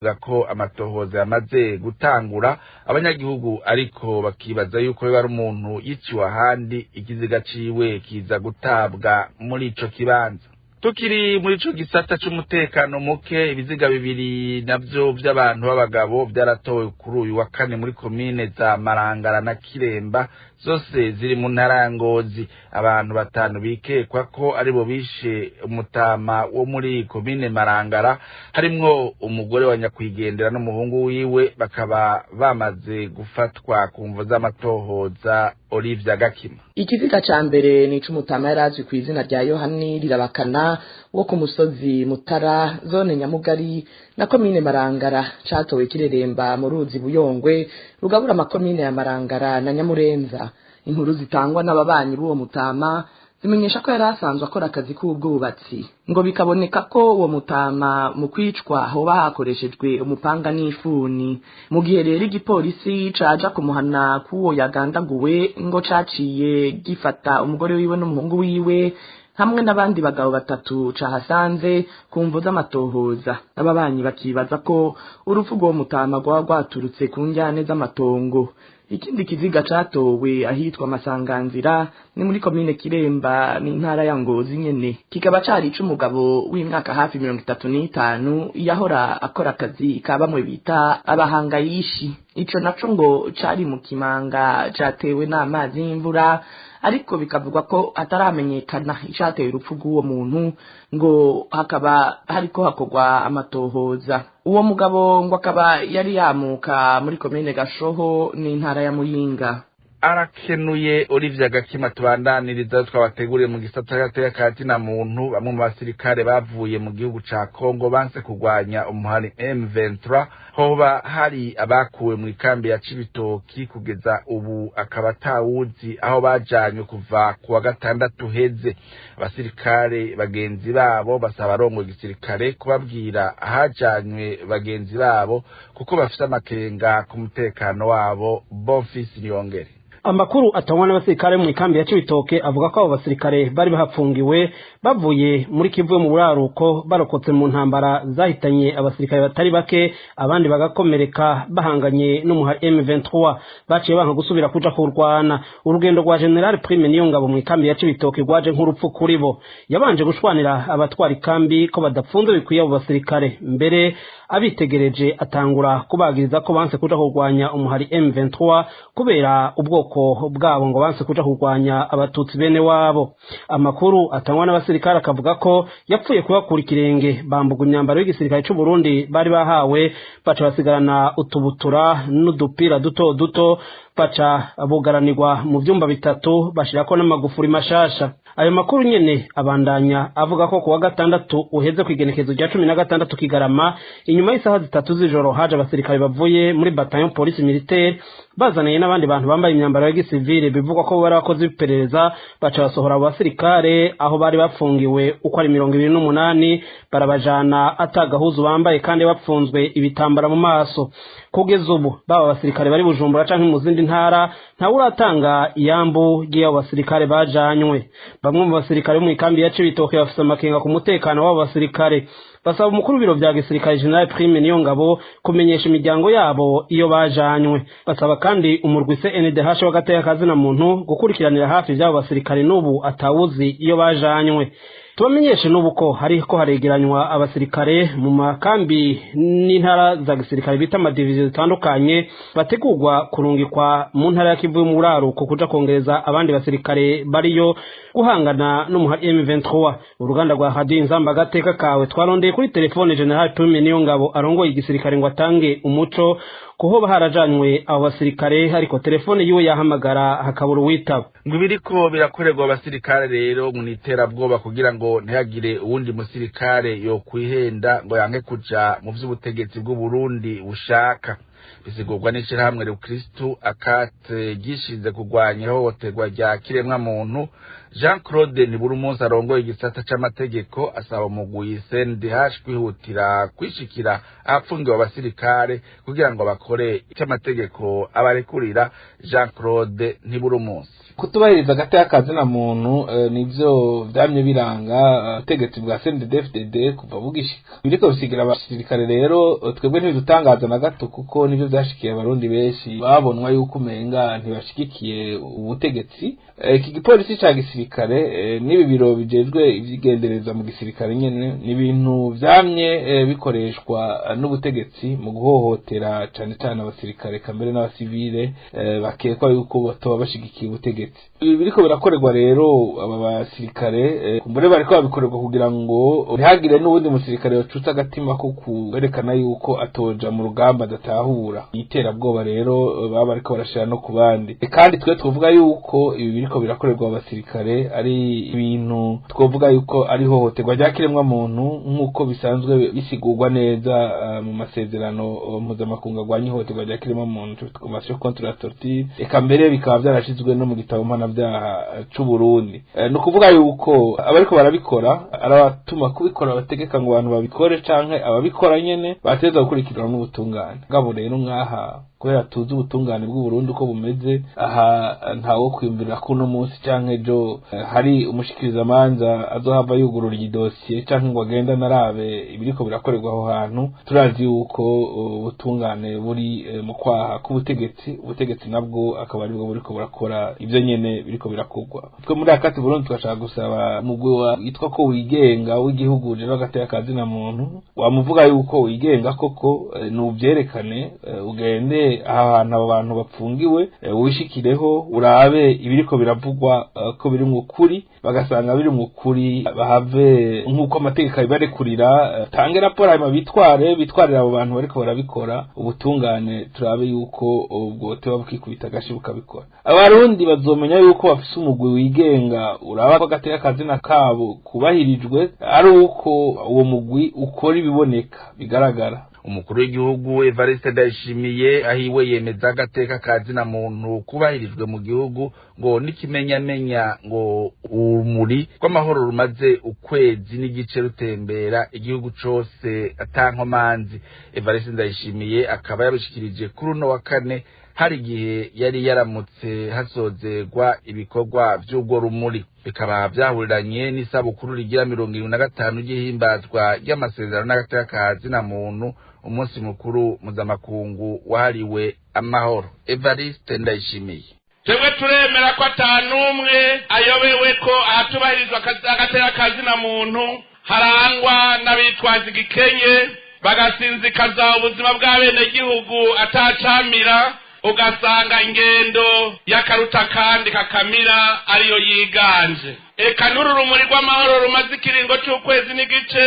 Avuga ko amatohoza yamaze gutangura, abanyagihugu ariko bakibaza yuko yoba ari umuntu yiciwe ahandi, ikiziga ciwe kiza gutabwa muri ico kibanza. Tukiri muri ico gisata c'umutekano muke, ibiziga bibiri navyo vy'abantu b'abagabo vyaratowe kuri uyu wa kane muri komine za Marangara na Kiremba, zose ziri mu ntara ya Ngozi. Abantu batanu bikekwa ko aribo bishe umutama wo muri komine Marangara, harimwo umugore wa nyakwigendera n'umuhungu wiwe, bakaba bamaze gufatwa ku mvo z'amatohoza. Olivia Gakima. Ikiziga ca mbere ni ic'umutama yari azwi kw'izina rya Yohani Rirabakana wo ku musozi Mutara, zone Nyamugari na komine Marangara, catowe kireremba mu ruzi Buyongwe rugabura amakomine ya Marangara na Nyamurenza. Inkuru zitangwa n'ababanyi b'uwo mutama zimenyesha ko yari asanzwe akora akazi k'ubwubatsi, ngo bikaboneka ko uwo mutama mu kwicwa hoba hakoreshejwe umupanga n'ifuni. Mu gihe rero igipolisi caja kumuhana k'uwo yagandaguwe, ngo caciye gifata umugore wiwe n'umuhungu wiwe hamwe n'abandi bagabo batatu cahasanze ku mvo z'amatohoza. Ababanyi bakibaza ko urupfu rw'uwo mutama rwaba rwaturutse ku njyane z'amatongo. Ikindi kiziga catowe ahitwa Masanganzira, ni muri komine Kiremba n'intara ya Ngozi nyene, kikaba cari ic'umugabo w'imyaka hafi 35 yahora akora akazi ka bamwe bita abahangayishi. Ico naco ngo cari mu kimanga catewe n'amazi y'imvura, ariko bikavugwa ko ataramenyekana icateye urupfu rw'uwo muntu, ngo hakaba hariko hakorwa amatohoza. Uwo mugabo ngo akaba yari yamuka muri komine Gashoho n'intara ya Muyinga. Arakenuye Olivia Gakima. Tubandaniriza twabateguriye mu gisata c'agateka ka zina muntu. Bamwe mu basirikare bavuye mu gihugu ca Congo banse kurwanya umuhari M23, hoba hari abakuwe mu ikambi ya Cibitoki, kugeza ubu akaba atawuzi aho bajanywe kuva ku wa gatandatu heze. Abasirikare bagenzi babo basaba abarongoye igisirikare kubabwira ahajanywe bagenzi babo, kuko bafise amakenga ku mutekano wabo. Bonfils Niyongere. Amakuru atangwa n'abasirikare mu ikambi ya Cibitoke avuga ko abo basirikare bari bahapfungiwe bavuye muri Kivu yo mu buraruko, barokotse mu ntambara zahitanye abasirikare batari bake, abandi bagakomereka bahanganye n'umuhari M23, baciye banka gusubira kuja kurwana. Urugendo rwa General Prime Niyongabo mu ikambi ya Cibitoke rwaje nk'urupfu kuri bo. Yabanje gushwanira abatwara ikambi ko badapfunze bikwiye abo basirikare, mbere abitegereje atangura kubagiriza ko banse kuja kurwanya umuhari M23 kubera ubwoko bwabo, ngo banse kuja kurwanya abatutsi bene wabo. Amakuru atangwa n'abasirikare akavuga ko yapfuye kubakura ikirenge, bambuga imyambaro y'igisirikare c'u Burundi bari bahawe, baca basigarana utubutura n'udupira duto duto, baca bugaranirwa mu vyumba bitatu, bashirako n'amagufuri mashasha. Ayo makuru nyene abandanya avuga ko kuwa gatandatu uheze, kw'igenekezo rya 16 Kigarama, inyuma y'isaha 3 z'ijoro, haje abasirikare bavuye muri bataillon police militaire bazaniye n'abandi bantu bambaye imyambaro ya gisivile, bivugwa ko bari abakozi b'iperereza, baca basohora abo basirikare aho bari bafungiwe uko ari 28, barabajana atagahuzu bambaye kandi bapfunzwe ibitambara mu maso. Kugeza ubu baba abasirikare bari Bujumbura canke mu zindi ntara, ntawe uratanga iyambu ry'abo basirikare bajanywe. Bamwe mu basirikare bo mu ikambi ya Cibitoke bafise amakenga ku mutekano w'abo basirikare, basaba umukuru w'ibiro vya gisirikare General Prime Niyongabo kumenyesha imiryango yabo iyo bajanywe. Basaba kandi umurwi CNDH w'agateka kazina muntu gukurikiranira hafi ivy'abo basirikare n'ubu atawuzi iyo bajanywe. Tubamenyeshe n'ubu ko hariko haregeranywa abasirikare mu makambi n'intara za gisirikare bita amadiviziyo zitandukanye, bategurwa kurungikwa mu ntara ya Kivu yo mu buraruko kuja kongereza abandi basirikare bariyo guhangana n'umuhari M23. Uruganda rwa Radio Inzamba agateka kawe twarondeye kuri telefone General Prime Niyongabo arongoye igisirikare ngo atange umuco kuhoba harajanywe abo basirikare, ariko telefone yiwe yahamagara hakabura uwitaba. Ngo ibiriko birakorerwa abasirikare rero mu iterabwoba kugira ngo ntihagire uwundi musirikare yo kwihenda ngo yanke kuja mu vy'ubutegetsi bw'u Burundi bushaka. Bisigurwa n'ishirahamwe Rukristu akate gishinze kurwanya ihohoterwa rya kiremwa muntu. Jean Claude Niburumunsi arongoye igisata c'amategeko asaba umugwi CNDH kwihutira kwishikira ahapfungiwe abasirikare kugira ngo bakore ic'amategeko abarekurira. Jean Claude Niburumunsi. Kutubahiriza agateka kazina muntu nivyo vyamye biranga ubutegetsi bwa CNDD-FDD kuva bugishika. Biriko bisigira abasirikare rero twebwe ntibidutangaza na gato, kuko nivyo vyashikiye abarundi benshi babonwa yuko umenga ntibashigikiye ubutegetsi. Iki gipolisi ca gisirikare n'ibi biro bijejwe ivyigendereza mu gisirikare nyene ni ibintu vyamye bikoreshwa n'ubutegetsi mu guhohotera cane cane abasirikare kamere n'abasivile bakekwa yuko batoba bashigikiye ubutegetsi. Ibi biriko birakorerwa rero aba basirikare kumbure bariko babikorerwa kugira ngo ntihagire n'ubundi musirikare yocutsa agatima ko kwerekana yuko atoja mu rugamba adatahura. Iterabwoba rero baba bariko barashira no ku bandi. Kandi twe twovuga yuko ibi biriko birakorerwa abasirikare ari ibintu twovuga yuko ari hohoterwa rya kiremwa muntu nk'uko bisanzwe bisigurwa neza mu masezerano mpuzamakungu arwanya ihohoterwa rya kiremwa muntu, Convention contre la torture, eka mbere bikaba vyarashizwe no mu gitabo mpanavyaha c'u Burundi. Ni ukuvuga yuko abariko barabikora arabatuma kubikora bategeka ngo abantu babikore canke ababikora nyene bateza gukurikiranwa n'ubutungane. Ngabo rero ngaha kubera tuzi ubutungane bw'u Burundi uko bumeze, aha ntawo kwiyumvira ko uno munsi canke ejo hari umushikirizamanza azohava yugurura iyi dosiye canke ngo agende anarabe ibiriko birakorerwa aho hantu. Turazi yuko ubutungane buri mu kwaha k'ubutegetsi, ubutegetsi nabwo akaba aribwo buriko burakora ivyo nyene biriko birakorwa. Twe muri akati Burundi tugashaka gusaba mugwi witwa ko wigenga w'igihugu rero agateka kazina muntu, wamuvuga yuko wigenga koko nuvyerekane, ugende ahantu abo bantu bapfungiwe, wishikireho urabe ibiriko biravugwa ko biri mu kuri, bagasanga biri mu kuri bahave nk'uko amategeko abibarekurira, tange raporo hanyuma bitwarire abo bantu bariko barabikora. Ubutungane turabe yuko ubwo bukikubita agashi bukabikora. Abarundi bazomenya yuko bafise umugwi wigenga uraba ko agateka kazina kabo kubahirijwe ari uko uwo mugwi ukora ibiboneka bigaragara. Umukuru w'igihugu Evariste Ndayishimiye ahiwe yemeza agateka kazina muntu kubahirijwe mu gihugu, ngo n'ikimenyamenya ngo urumuri rw'amahoro rumaze ukwezi n'igice rutembera igihugu cose atankomanzi. Evariste Ndayishimiye akaba yabishikirije kuri uno wa kane, hari igihe yari yaramutse hasozerwa ibikorwa vy'urwo rumuri, bikaba vyahuriranye n'isabukuru rigira 75 ry'ihimbazwa ry'amasezerano n'agateka kazina muntu, umunsi mukuru mpuzamakungu wahariwe amahoro. Evariste Ndayishimiye: Twebwe turemera ko atanumwe ayobewe ko ahatubahirizwa agateka kazina muntu harangwa n'abitwaza igikenye bagasinzikaza ubuzima bw'abenegihugu atacamira, ugasanga ingendo y'akaruta kandi kakamira ariyo yiganje. Eka n'uru rumuri rw'amahoro rumaze ikiringo c'ukwezi n'igice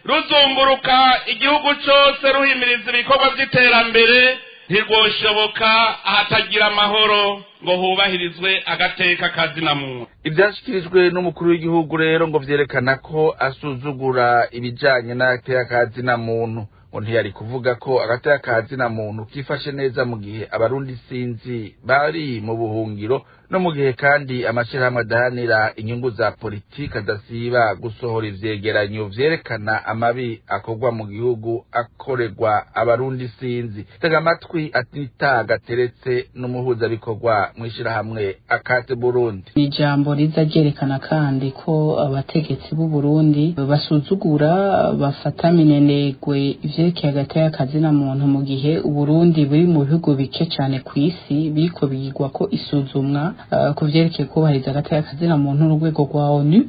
ruzunguruka igihugu cose ruhimiriza ibikorwa vy'iterambere ntirwoshoboka ahatagira amahoro ngo hubahirizwe agateka kazina muntu. Ivyashikirijwe n'umukuru w'igihugu rero ngo vyerekana ko asuzugura ibijanye n'agateka kazina muntu, ngo ntiyari kuvuga ko agateka kazina muntu kifashe neza mu gihe abarundi sinzi bari mu buhungiro, no mu gihe kandi amashirahamwe adahanira inyungu za politiki adasiba gusohora ivyegeranyo vyerekana amabi akorwa mu gihugu akorerwa abarundi sinzi. Tega amatwi Anita Gateretse n'umuhuzabikorwa mw'ishirahamwe Akate Burundi. Ijambo riza ryerekana kandi ko abategetsi b'u Burundi basuzugura bafata minenegwe ivyerekeye agateka kazina muntu, mu gihe Uburundi buri mu bihugu bike cane kw'isi biriko bigwa ko isuzumwa ku vyerekeye kubahiriza agateka kazina muntu n'urwego rwa ONU,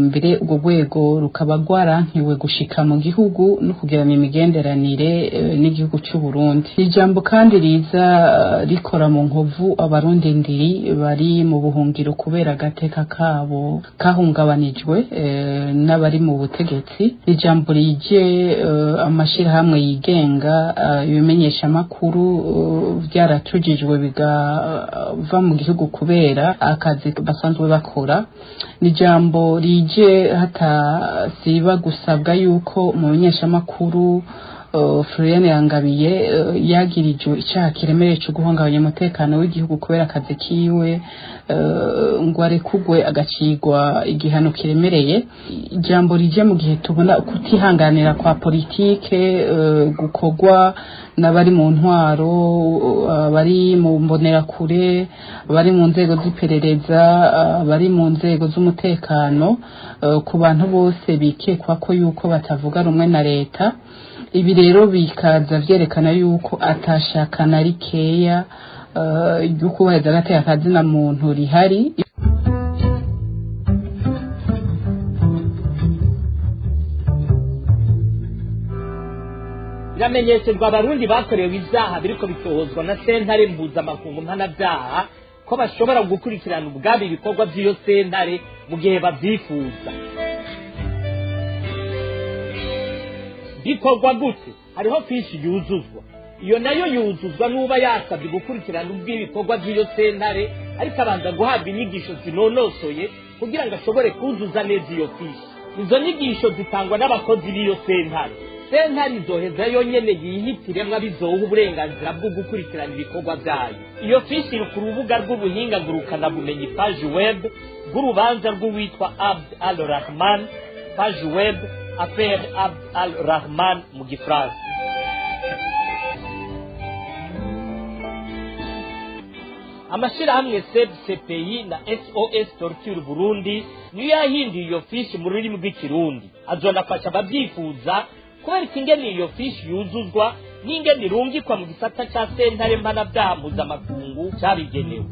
mbere urwo rwego rukaba rwarankiwe gushika mu gihugu no kugirana imigenderanire n'igihugu c'u Burundi. Ijambo kandi riza rikora mu nkovu abarundi ndiri bari mu buhungiro kubera agateka kabo kahungabanijwe n'abari mu butegetsi. Ijambo rije amashirahamwe yigenga, ibimenyeshamakuru vyaratujijwe bigava mu gihugu kubera akazi basanzwe bakora. Ni ijambo rije hatasiba gusabwa yuko mu menyeshamakuru Florian Yangabiye yagirijwe icaha kiremereye co guhungabanya umutekano w'igihugu kubera akazi kiwe, ngo arekugwe agacigwa igihano kiremereye. Ijambo rije mu gihe tubona kutihanganira kwa politike gukorwa n'abari mu ntwaro, abari mu mbonerakure, abari mu nzego z'iperereza, abari mu nzego z'umutekano, ku bantu bose bikekwa ko yuko batavuga rumwe na leta. Ibi rero bikaza vyerekana yuko atashaka na rikeya ryo kubahiriza agateka kazina muntu rihari. Biramenyesherwa abarundi bakorewe ivyaha biriko bitohozwa na sentare mpuzamakungu mpanavyaha ko bashobora gukurikirana ubwabo ibikorwa vy'iyo sentare mu gihe bavyifuza. Bikorwa gute? Hariho fishi yuzuzwa, iyo nayo yuzuzwa n'uba yasabye gukurikirana ubw'ibikorwa by'iyo sentare, ariko abanza guhabwa inyigisho zinonosoye kugira ngo ashobore kuzuza neza iyo fishi. Izo nyigisho zitangwa n'abakozi b'iyo sentare. Sentare izoheza yonyene yihitiremwo abizoha uburenganzira bwo gukurikirana ibikorwa byayo. Iyo fishi iri ku rubuga rw'ubuhinga ngurukanabumenyi page web rw'urubanza rw'uwitwa Abd al Rahman, page web affaire Abd al Rahman mu gifaransa. Amashirahamwe CPI na SOS Torture Burundi niyo yahinduye iyo fishi mu rurimi rw'ikirundi. Azonafasha abavyifuza kubereka ingene iyo fishi yuzuzwa n'ingene irungikwa mu gisata ca sentare mpanavyaha mpuzamakungu cabigenewe.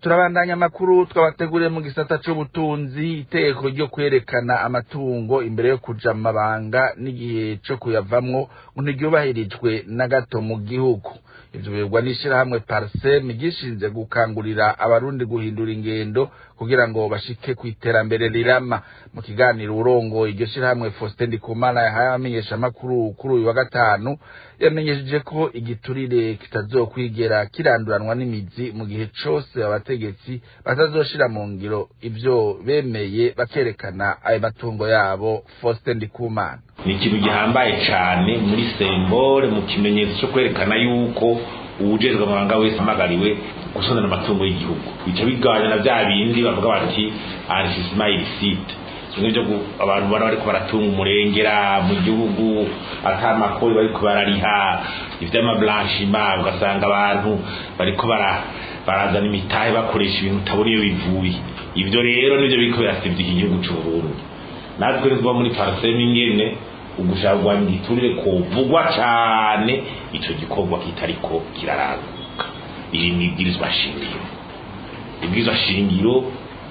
Turabandanya amakuru twabateguriye mu gisata c'ubutunzi. Iteko ryo kwerekana amatungo imbere yo kuja mu mabanga n'igihe co kuyavamwo ngo ntiryubahirijwe na gato mu gihugu. Ivyo bivugwa n'ishirahamwe Parsem gishinze gukangurira abarundi guhindura ingendo kugira ngo bashike ku iterambere rirama. Mu kiganiro urongoye iryo shirahamwe Faustin Ndikumana yahaye abamenyeshamakuru kuri uyu wa gatanu, yamenyesheje ko igiturire kitazokwigera kiranduranwa n'imizi mu gihe cose abategetsi batazoshira mu ngiro ivyo bemeye bakerekana ayo matungo yabo. Faustin Ndikumana: ni ikintu gihambaye cane muri sembore, mu kimenyetso cyo kwerekana yuko uwujejwe amabanga wese amagariwe gusonana amatungo y'igihugu. Bica bigabanya na vya bindi bavuga bati enrichissement illicite, bimwe byo abantu bana bariko baratunga umurengera mu gihugu ata makori bariko barariha, ivy'amablanchiment, ugasanga abantu bariko barazana imitahe bakoresha ibintu utabona iyo bivuye. Ivyo rero nivyo biriko birasivya iki gihugu c'Uburundi. Natwe rero tuba muri Parsem ingene ugushaka kurwanya igiturire kovugwa cane, ico gikorwa kitariko kiraranguka. Iri mw'ibwirizwa shingiro, ibwirizwa shingiro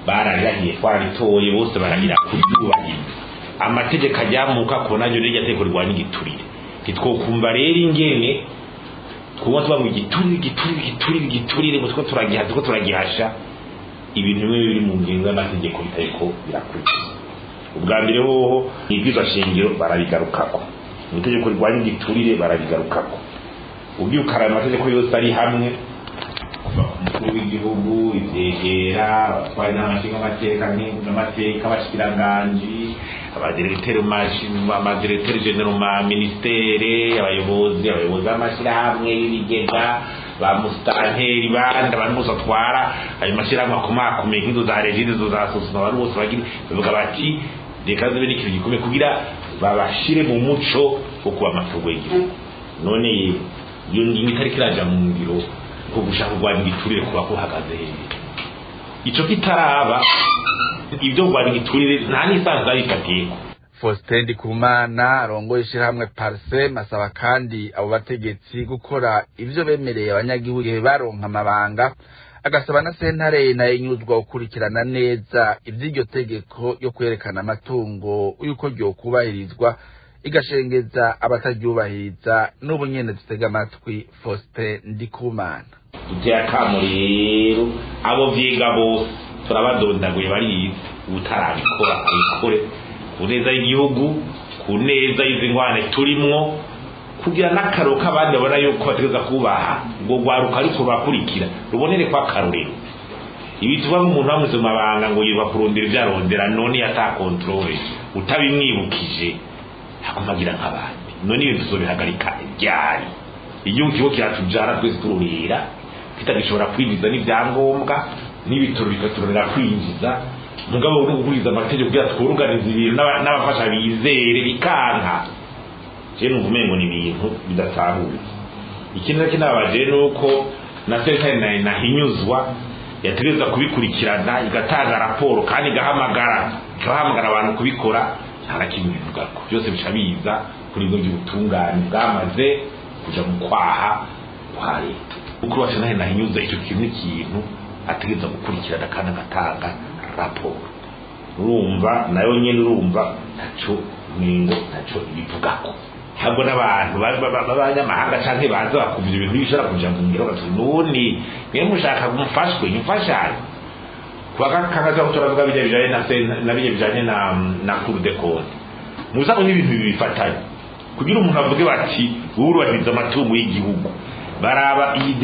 bararirahiye, twararitoye, bose barahira kuryubahiriza. Amategeko ajamuka ko naryo rirya tegeko rirwanya igiturire. Ntitwokumva rero ingene twuba tuba mu giturire igiturire igiturire igiturire ngo turiko turagihasha ibintu bimwe biri mu ngingo y'amategeko bitariko birakurikizwa. Ubwa mbere hoho ibwirizwa shingiro barabigarukako, mu itegeko rirwanya igiturire barabigarukako. Ugiye ukaraba amategeko yose ari hamwe, kuva ku mukuru w'igihugu, ivyegera, abatwara inama nshingamateka, nkenguzamateka, abashikiranganji, abadiregiteri amadiregiteri genero ma ministere, abayobozi b'amashirahamwe y'ibigega, ba musitanteri, bandi abantu bose batwara ayo mashirahamwe akomakomeye nk'izo za Regideso, za Sosoma, abantu bose bagira bavuga bati reka zibe n'ikintu gikomeye kugira babashire mu muco wo kuba amatungo y'igihugu. None iyo ngingo itariko iraja mu ngiro ko gushaka kurwanya igiturire kuba kuhagaze hehe? Ico kitaraba, ibyo kurwanya igiturire nta n'isanzwe abifatiyeko. Faustin Ndikumana arongoye ishirahamwe Parsem asaba kandi abo bategetsi gukora ivyo bemereye abanyagihugu igihe baronka amabanga, agasaba na sentare nayo inyuzwa gukurikirana neza ivy'iryo tegeko yo kwerekana amatungo yuko ryokubahirizwa, igashengeza abataryubahiriza. N'ubu nyene dutega amatwi Faustin Ndikumana. Duteye akamo rero abo vyiga bose turabadondaguye, barize, utarabikora abikore ku neza y'igihugu, ku neza y'izi ngwane turimwo, kugira n'akaroro k'abandi babona yuko bategereza kubaha ngo rwaruka ariko rurakurikira rubonere kwa akarorero. Ibi tuvuga nk'umuntu bamuze mu mabanga ngo yirirwa kurondera ibyo arondera, none ata contrôle, utabimwibukije agumagira nk'abandi. None ibintu tuzobihagarika ryari? Igihugu kibo kiratujana twese tururira, kitagishobora kwinjiza n'ibyangombwa n'ibitoro bikaturorera kwinjiza, mugabo no gukurikiza amategeko kugira twuruganize ibintu n'abafasha bizere bikanka. Je numva umengo ni ibintu bidasahuye. Ikindi nacyo nababaje ni uko na sentare nayo nahinyuzwa yategereza kubikurikirana, igatanga raporo kandi igahamagara abantu kubikora, nta na kimwe bivugako. Byose bica biza kuri ibyo by'ubutungane bwamaze kuja mu kwaha kwa leta. Kuko wacu nayo nahinyuza icyo kintu n'ikintu ategereza gukurikirana kandi agatanga raporo. Urumva nayo nyene, urumva ntaco ningo ntaco ibivugako. Ntabwo n'abantu b'abanyamahanga canke baza bakumva ibintu bishobora kuja mu ngiro, bati none mwe mushaka mufashwe imfashanyo kuba kakaza ko turavuga bijya bijanye na na bijya bijanye na Cour des comptes, muza n'ibintu bifatanye kugira umuntu avuge bati wurubahiriza amatungo y'igihugu, baraba iyi.